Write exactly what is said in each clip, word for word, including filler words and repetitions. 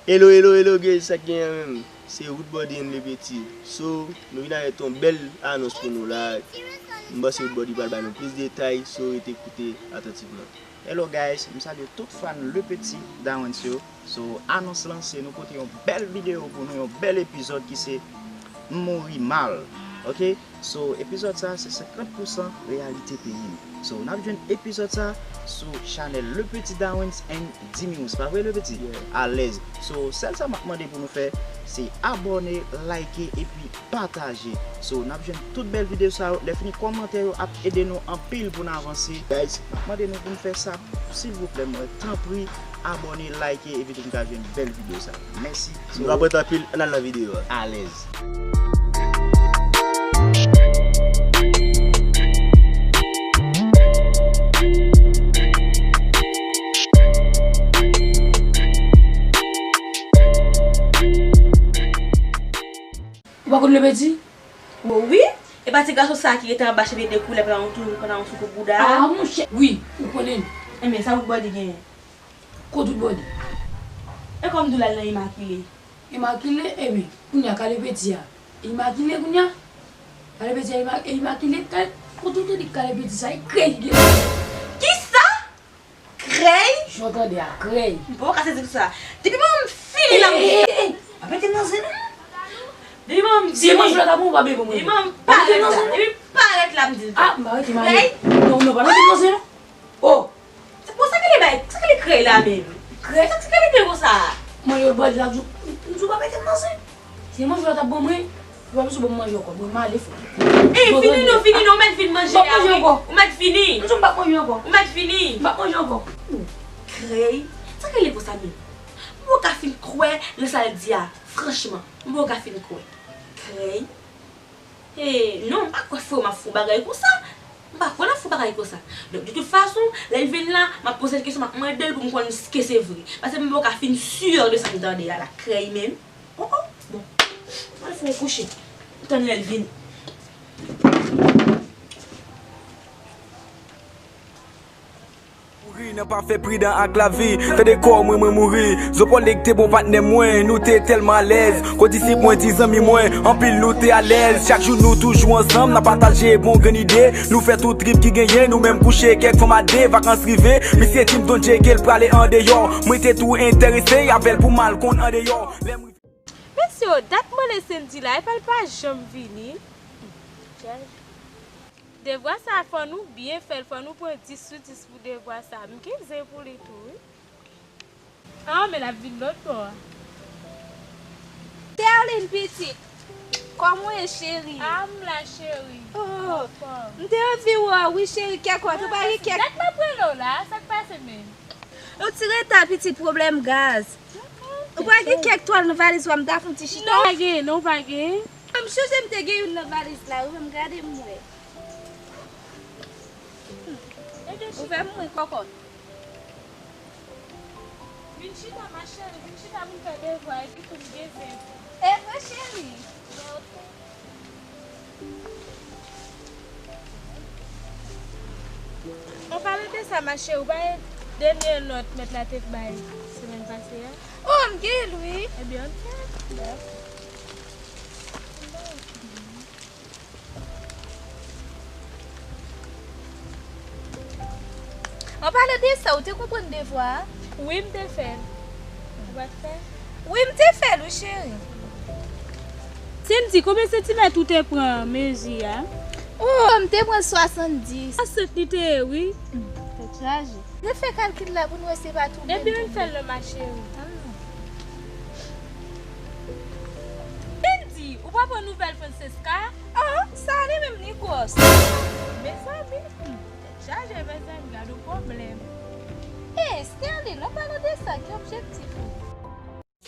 Hello, hello, hello, guys, sa k genyen menm? Se Roodbody and Le Petit. So, nou vin avèk yon bèl anons pou nou la. M panse Roodbody pral ba nou plis detay, so rete koute atantivman. Hello guys, m salye tout fan Le Petit Dawens yo. So, anons lan se nou pote yon bèl videyo pou nou, yon bèl epizòd ki se M mouri mal. Ok? So, epizòd sa se senkant pousan reyalite peyi m. So, n ap jwenn epizòd sa sou chanèl Le Petit Dawens and Dimious. Pa vre, Le Petit? Yeah. Alèz. So, sèl sa m ap mande pou nou fè, se abòne, like, epi pataje. So, n ap jwenn tout bèl videyo sa yo. Lè fini, kòmantè yo ap ede nou anpil pou n avanse. Guys, m ap mande nou pou n fè sa, silvouplè, mwen, tanpri, abòne, like, epi tou n ka jwenn bèl videyo sa yo. Mèsi. So, nou pa pran tan anpil, ann al nan videyo a. Alèz. Ou pa konn Le Petit? Bon, wi. E pa ti gason sa ki rete anba cheve de koulè pandan yon tou, pandan yon sou kou bouda a? Ah, monchè, wi, ou konnen l. Enben, sa Roodbody genyen? Kot Roodbody? E kòm di w l al nan Imakile. Imakile? Enben, kounye a, ka Le Petit a? Imakile kounye a? Ka Le Petit a, Ima-, e Imakile? Ka, kot ou te di ka Le Petit sa? E krèy ki gen. Kisa? Krèy? Jan w tande a, krèy. M poko ka sezi pou sa. Depi manman m fini la, m di sa. Ey, ey, ey, pa mete m nan zen non. Depi manman m fini. Si manzè la ta bon, ou pa bezwen manje. Depi manman m parèt la, depi parèt la, m di l. Ah, m pa rete malè. Krèy? Non, non, pa mete m nan zen non. Oh. Se pou sa ki le bay, sa ki le krèy la menm? Krèy? Sa ki le krèy konsa? Mwen yo bòd la, m di w pa mete m nan zen. Si manzè la ta bon mwen, ou pa bezwen ban m manje ankò. Mwen m ale frè. Ey, fini non, fini non, ou mèt fin manje a, wi. Ou mèt fini. M di w m p ap manje ankò. Ou mèt fini. M p ap manje ankò. Krèy? Sa k rele pou sa menm? M poko ka fin kwè nan sa l di a. Franchman, m poko ka fin kwè. Krèy? Hey, non, m pa kwè frè m ap fè yon bagay konsa. M pa kwè l ap fè yon bagay konsa. Donk, de tout fason, lè l vin la, m ap poze l kesyon, m ap mande l pou m konn èske se vre. Paske m poko ka fin si de sa m tande a la. Krèy menm. Oh, oh, bon. Mwen fè yon kouche. M tann lè l vini. Mouri nan pa fè pridan ak lavi. Tande kò mwen, mwen mouri. Zopòl nèg te bon patnè mwen, nou te tèlman alèz. Kondisip mwen di zanmi mwen, anpil nou te alèz. Chak jou nou toujou ansanm, n ap pataje bon grenn ide. Nou fè tout trip ki genyen, nou menm kouche kèk fanm a de. Vakans rive, misye di m Don Jay ke l prale andeyò. Mwen te tou enterese avè l pou m al konn andeyò. Lè m Mesye, dat mwen lese l di la, epa l pa janm vini. Devwa sa fò nou byen fè l, fò nou pran dis sou dis pou devwa sa. M gen zen pou li tou, wi. Ah, men l ap vin lòt bò a. Sterline pitit, kòman w ye cheri? Ah, m la cheri. Oh, m te anvi wè w wi cheri, kèk wè, ou pa gen kèk. Dat m ap rele w la, sa k pase menm? Yon ti reta pitit, pwoblèm gaz. Ou pa gen kèk twal nan valiz ou a, m ta fè yon ti chita? Non, pa gen, non, pa gen. M sonje m te gen youn nan valiz la, wi, m gade m wè. Ou fè m ri kòkòt. Vin chita, ma chérie, vin chita pou n fè devwa, epi tou m gen zen tou. E vre, cheri? An palan de sa, ma chérie, ou pa gen dènye nòt mèt la te bay semèn pase a? Oh, m gen l, wi. Ebyen, ann fè. An palan de sa, ou te konprann devwa a? Wi, m te fè l. Ou pa t fè l? Wi, m te fè l, wi, cheri. Cindy, konbyen santimèt ou te pran mezi a? Oh, m te pran swasanndis. Swasant li te ye, wi. Tèt chaje. Refè kalkil la pou n wè si se pa twouble. Ebyen, ann fè l non, ma chérie. Ann non. Cindy, ou pa pran nouvèl Francesca? Oh, sa li menm li gwòs. Mezanmi, hmm, tèt chaje, mezanmi, gad yon pwoblèm. Hey, Sterline, an palan de sa, ki objektif ou?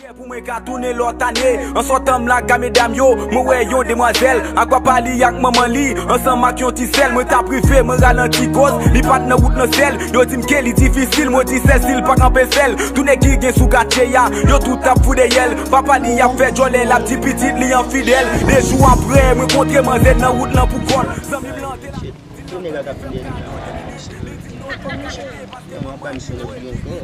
Kè pou mwen ka tounen lòt ane. An sòtan m lage medam yo, mwen wè yon demwazèl ak papa li ak manman li ansanm ak yon ti sè l. Mwen t ap rive, mwen ralanti kòz li pa t nan wout nan sèl. Yo di m ke li difisil, mwen di sèl si l pa kanpe fè l. Tout nèg ki gen sou katye a, yo tout ap fou dèyè l. Papa li ap fè djòlè, l ap di pitit li enfidèl. De jou apre, mwen kontre manzè nan wout lan pou kò l. Zanmi m lan te la. Tout nèg la k ap fidèl. Kòman pa misye nèg ki gen kè?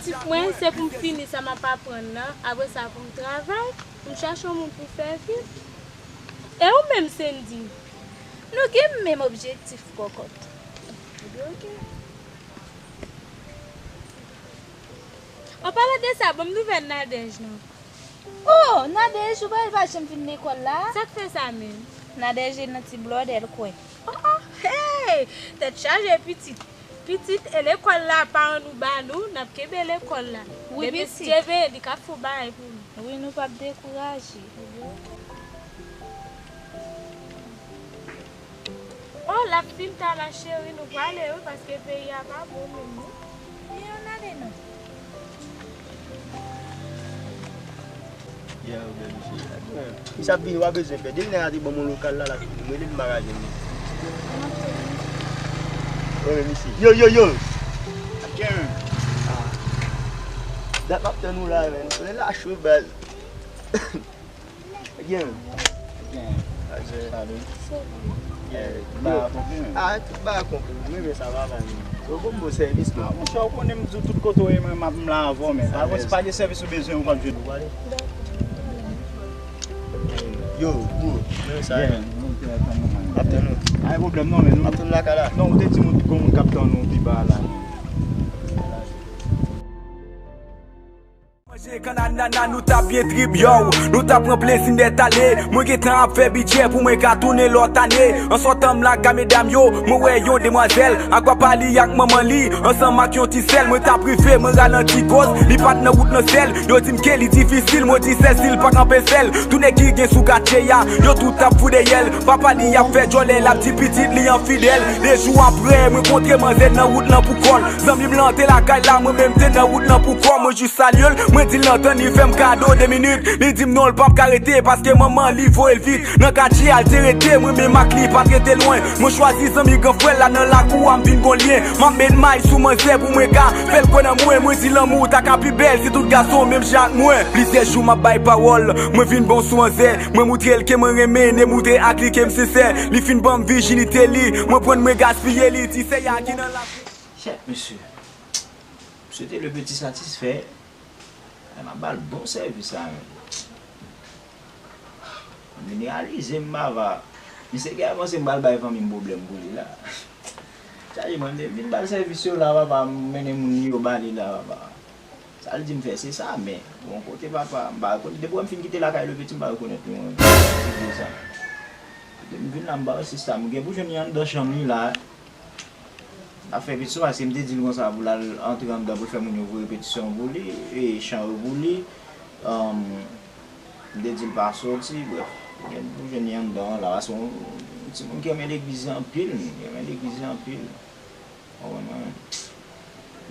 Objektif mwen, se pou m fini sa m ap aprann nan, apre sa pou m travay, pou m chache yon moun pou fè vi m. E ou menm, Sendy? Nou gen menm objektif, kòkòt. Ebyen, oke. An palan de sa, ban m nouvèl Nadège nan. Oh, Nadège, ou pa, pa janm vin lekòl la? Sa k fè sa menm? Nadège nan ti blòdè l kwè. Oh, oh, hey! Tèt chaje, pitit. Pitit, e lekòl la, paran nou ba nou, n ap kenbe lekòl la. Wi, pitit. Depi Dye vle, li ka fè yon bagay pou nou. Wi, nou p ap dekouraje. Oh, l ap fin ta la, cheri, nou prale, wi, paske peyi a pa bon menm, non. Vini, ann ale, non. Yeah, ou bèl, mesye. Misye ap vini, w a bezwen pè. Depi nèg la te ban m yon lokal la, l ap vini. M rele l, m pa ka jwenn li. Wi, mesye. Yo, yo, yo! Ah. Dat m ap tann ou la, menn. Soleil la cho, baz. Gen. Gen. Salut. Ba konpli. Ah, tout ba konpli. Mwen men sa va ba nou. Yo bon bon sèvis non. Ah, monchè, ou konnen m di w tout kote w ye, mwen m ap m la avè w, men. Pa konn si pa gen sèvis ou bezwen, ou p ap jwenn. Ou pale? Yo, bro, men sa. Gen. Ap tann ou. Pa gen pwoblèm non, men nou. Ap tann lakay la. Non, ou te di m gon moun k ap tann ou pi ba la. Manje kananana, nou t ap byen trip, yow. Nou t ap pran plezi nèt ale. Mwen gentan ap fè bidjè pou mwen ka tounen lòt ane. An sòtan m lakay medam yo, mwen wè yon demwazèl. Ak papa li ak manman li, ansanm ak yon ti sè l. Mwen t ap rive, mwen ralanti koz. Li pa t nan wout nan sèl. Yo di m ke li difisil, mwen di sèl si l pa kanpe sèl. Tout nèg ki gen sou katye a, yo tout ap fou dèyè l. Papa li ap fè djòlè, l ap di pitit li an fidèl. De jou apre, mwen kontre manzè nan wout lan pou kò l. Zanmi m lan te lakay la, mwen menm te nan wout lan pou kò. Mwen jis salye l, mwen di l nan tann li fè m kado de minit. Li di m non, l p ap ka rete paske manman li voye l vit. Nan katye a l te rete, mwen menm ak li pa t rete lwen. Mwen chwazi zanmi gran frè l la nan lakou a, m vin gon lyen. M ap met may sou manzè pou mwen ka fè l kwè nan mwen. Mwen di lanmou ta ka pi bèl si tout gason menm jan ak mwen. Plizyè jou m ap bay pawòl, mwen vin bon sou manzè. Mwen moutre l ke mwen renmen, ne moutre ak li ke m sensè. Li fin ban m vijinite li, mwen pran mwen gaspiye li, ti sè a ki nan lakou. Chèf, mesye. M swete le petit satisfè. Ay, m ap ba l bon sèvis la, menm. M vin reyalize m papa. Misye genlè panse m pral bay fanmi m pwoblèm pou li la. Chaje mwen, m te vin ba l sèvis yo la, papa, m mennen moun yo ba li la, papa. Sa l di m fè, se sa, men, bon, kote papa, m pa rekonèt. Depi wè m fin kite lakay le petit, m pa rekonèt li, mwen, se vre sa. Depi m vin la, m pa wè sista m. M gen pou jwenn li anndan chanm li la. Afè piti sou, paske m te di l konsa pou l al antre anndan pou l fè moun yo voye repetisyon pou li, e chan yo pou li. Ahn, m te di l pa soti, brèf. Gen pou jwenn li anndan an la, paske yon, yon timoun ki renmen legliz anpil, ki renmen legliz anpil. Ou konprann mwen?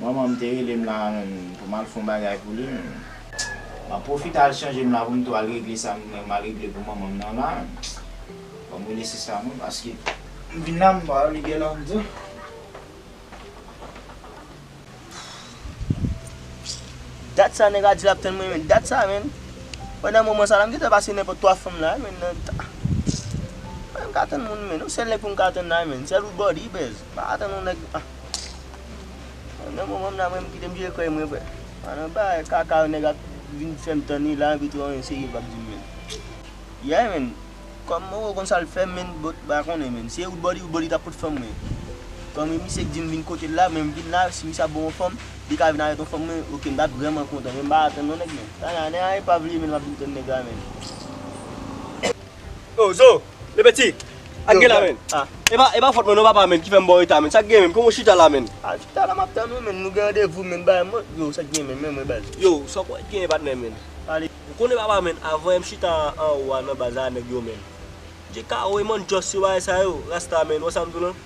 Manman m te rele m la, menm, pou m al fè yon bagay pou li, menm. M ap pwofite al chanje m la pou m tou al regle sa m gen m al regle pou manman m nan la, menm. Ban m rele sista mwen, paske m vin la, m pa wè li genlè anndan. Dat sa nèg la di l ap tann mwen, menn. Dat sa, menn. Pandan moman sa la, m gentan pase nenpòt twa fanm la, menn, nan ta. Mwen, m ka tann moun, menn. Yon sèl nèg pou m ka tann la, menn. Sèl ou bòdi, bèz. M pa ka tann yon nèg, ah. Nan moman m nan, mwen, m kite m jere kò mwen, frè. Pa nan bagay kaka, yon nèg ap vin fè m tann li la, epi tou, anyen serye l p ap di m, menn. Yeah, menn. Kòm mwen konn sa l fè, menn, bòt, pa konnen, menn. Si e Woodbody, Woodbody t ap pot fanm mwen. Kòm e misye k di m vin kote l la, men m vin la, si misye ap bon yon fanm, li ka vin avèk yon fanm mwen, oke, m t ap vrèman kontan, men m pa atann non nèg, menn. Tanya, nèg a pa vle, menn, m ap vin tann nèg la, menn. Oh, Zo, le petit, ak gen la, menn. Ah. E pa, e pa fòt mwen non, papa, menn, ki fè m ba w reta, menn. Sa k gen, menn? Kòman w chita la, menn? Ah, chita la, m ap tann ou, menn. Nou gen randevou, menn, bay mwen. Yo, sa k wè k gen, patnè, menn? Pale. Ou konnen papa, menn, avan m chita anwo a nan baz la, nèg yo, menn. J K O, Eman Joss, yo bagay sa yo, Rasta, menn, wè sa m di w lan?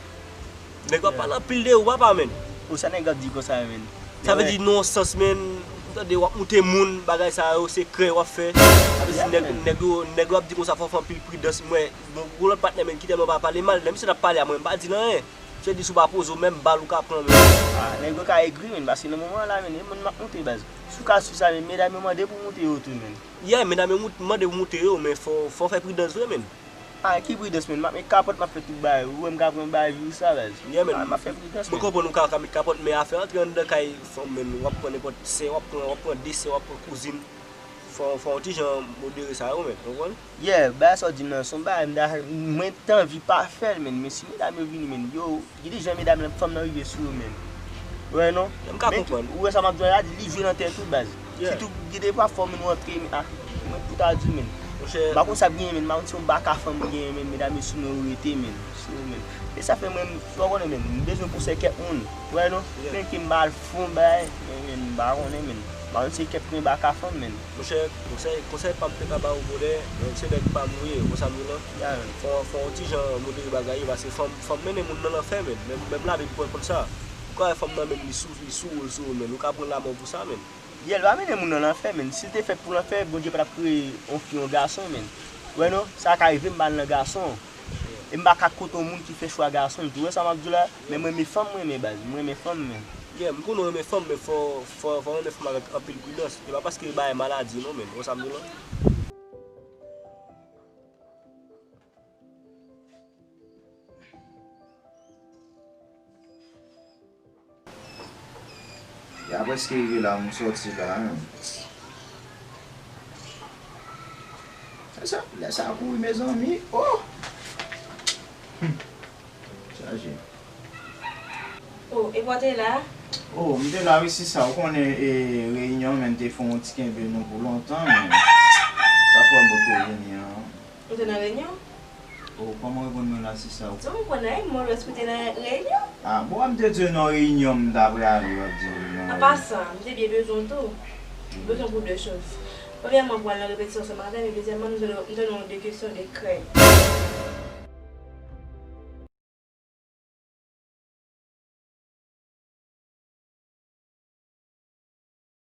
Nèg yo ap pale anpil de ou, papa, menn. Ou sa nèg yo ap di konsa, menn? Sa vle di non sans, menn, ou tande w ap moute moun, bagay sa yo, sekrè w ap fè. Sa vle di nèg, nèg yo, nèg yo ap di konsa fò w fè anpil pridans, mwen, bon, gon lòt patnè, menn, ki tèlman pa pale mal, lè misye t ap pale a mwen, m pa di l anyen. Misye di si w pa poze w menm, bal ou ka pran, menn. Ah, nèg yo ka egri, menn, paske nan moman an la, menn, e moun m ap moute, baz. Si w ka swiv sa, menn, medam yo mande pou w moute yo tou, menn. Yeah, medam yo mout-, mande pou moute yo, men fò, fò fè pridans vre, menn. Ah, ki pridans, menn? M ap met kapòt, m ap fè tout bagay. Ou wè m ka pran bagay virus la, baz. Yeah, menn. Ah, m ap fè pridans, menn. Mwen konprann ou ka, ka met kapòt, men afè antre anndan kay fanm, menn, w ap pran nenpòt sè, w ap pran, w ap pran de sè, w ap pran kouzin. Fò, fò w ti jan modere sa yo, menn, ou konprann? Yeah, bagay sa w di m nan, se yon bagay m ta, mwen t anvi pa fè l, menn, men si medam yo vini, menn, yo, gen de jan medam lan, fanm nan rive sou yo, menn. Ou wè non? M ka konprann. Ou wè sa m ap di w la, li jwe nan tèt ou, baz. Yeah. Sitou gen de fwa fanm nou antre, ah, mwen pou ta di w, menn. Monchè. M pa konn sa k genyen, menn, m pa konn si yon baka fanm ou genyen, menn, medam yo sou nou yo rete, menn, sou yo, menn. E sa fè mwen, w konnen, menn, m bezwen konsèy kèk moun, ou wè non? Yeah. Men ke m pa al fon bagay, men, menn, m pa konnen, menn. M pa konn si se kèk men baka fanm, menn. Monchè, konsèy, konsèy pa m te ka ba w, brother, se nèg pa m ou ye, ou konn sa m di w lan? Yeah, menn. Fò, fò w ti jan modere bagay yo, paske fanm, fanm mennen moun nan lanfè, menn. Menm, menm Labib pran kont sa. Ou ka wè fanm nan menm li sou, li sou ou, li sou ou, menn. Ou ka pran lanmò pou sa, menn. Yeah, l pa mennen moun nan lanfè, menn. Si l te fèt pou lanfè, Bondye pa t ap kreye yon fi, yon gason, menn. Ou wè non, sa ka rive m pa al nan gason. E m pa ka kont yon moun ki fè chwa gason. Ou wè sa m ap di w la? Men m renmen fanm, mwen renmen baz. M renmen fanm, menn. Yeah, m konnen w renmen fanm, men fò, fò, fò w renmen fanm avèk anpil pridans. E pa paske bagay maladi non, menn. Ou wè sa m di w lan? Ya prèske rive la, m sòti la, hein. Lè sa, lè sa kouri, mezanmi. Oh! Hmm. Chaje. Oh, e pa w te la? Oh, m te la wi, sista. Ou konnen, e, reyinyon, men m te fè yon ti kenbe nou pou lontan, men sa fè m potko vini an. Ou te nan reyinyon? Oh, kòman w reponn mwen la, sista? Ou konprann anyen, m wè w te nan reyinyon. Ah, bon, m te di w nan reyinyon, m ta prale, w ap di w nan reyinyon. An pasan, m te byen bezwen w tou. M bezwen w pou de choz. Premyèman, pou al nan repetisyon sa maten, men dezyèmman, m te, m te gen de kesyon de krèy.